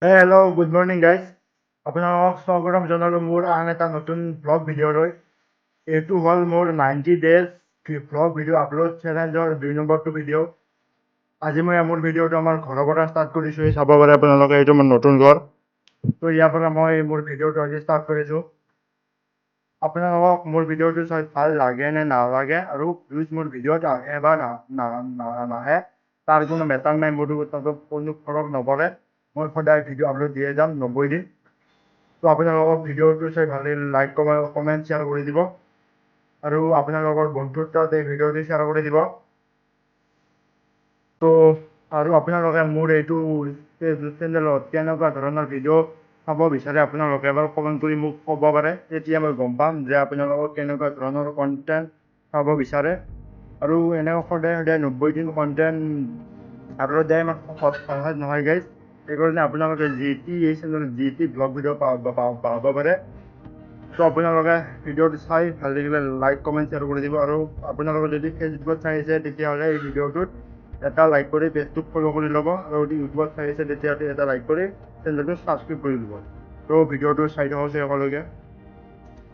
Hey, hello, good morning guys. আপোনালোকক স্বাগতম জনালোঁ মোৰ আন এটা নতুন ভ্লগ ভিডিঅ'লৈ। এইটো হ'ল মোৰ 90 days vlog video upload চেলেঞ্জৰ 2 নম্বৰটো ভিডিঅ'। আজি মই মোৰ ভিডিঅ'টো আমাৰ ঘৰৰ পৰা ষ্টাৰ্ট কৰিছোঁ। এই চাব পাৰে আপোনালোকে, এইটো মোৰ নতুন ঘৰ। তো ইয়াৰ পৰা মই মোৰ ভিডিঅ'টো আজি ষ্টাৰ্ট কৰিছোঁ। আপোনালোকক মোৰ ভিডিঅ'টো চাই ভাল লাগে নে নালাগে আৰু ভিউজ মোৰ ভিডিঅ'ত আহে বা নাহে, তাৰ কোনো মেটাৰ নাই। মোৰ তাতো কোনো ফৰক নপৰে। মই সদায় ভিডিঅ' আপলোড দিয়ে যাম 90 দিন। তো আপোনালোকক ভিডিঅ'টো চাই ভাল লাগিলে লাইক, কমেণ্ট, শ্বেয়াৰ কৰি দিব আৰু আপোনালোকৰ বন্ধুৰ তাত এই ভিডিঅ'টো শ্বেয়াৰ কৰি দিব। তো আৰু আপোনালোকে মোৰ এইটো চেনেলত কেনেকুৱা ধৰণৰ ভিডিঅ' চাব বিচাৰে, আপোনালোকে এবাৰ কমেণ্ট কৰি মোক ক'ব পাৰে। তেতিয়া মই গম পাম যে আপোনালোকক কেনেকুৱা ধৰণৰ কণ্টেণ্ট চাব বিচাৰে। আৰু এনেকৈ সদায় সদায় 90 দিন কণ্টেণ্ট আপলোড দিয়া ইমান সহজ নহয় গাইজ। সেইকাৰণে আপোনালোকে যি টি এই চেনেলত যি টি ভ্লগ ভিডিঅ' পাব পাৰে। ত' আপোনালোকে ভিডিঅ'টো চাই ভাল লাগিলে লাইক, কমেণ্ট, শ্বেয়াৰ কৰি দিব। আৰু আপোনালোকে যদি ফেচবুকত চাই আছে, তেতিয়াহ'লে এই ভিডিঅ'টোত এটা লাইক কৰি পেজটোক ফ'ল' কৰি ল'ব। আৰু যদি ইউটিউবত চাই আছে, তেতিয়াহ'লে এটা লাইক কৰি চেনেলটো ছাবস্ক্ৰাইব কৰি দিব। ত' ভিডিঅ'টো চাই থাকক সকলোকে।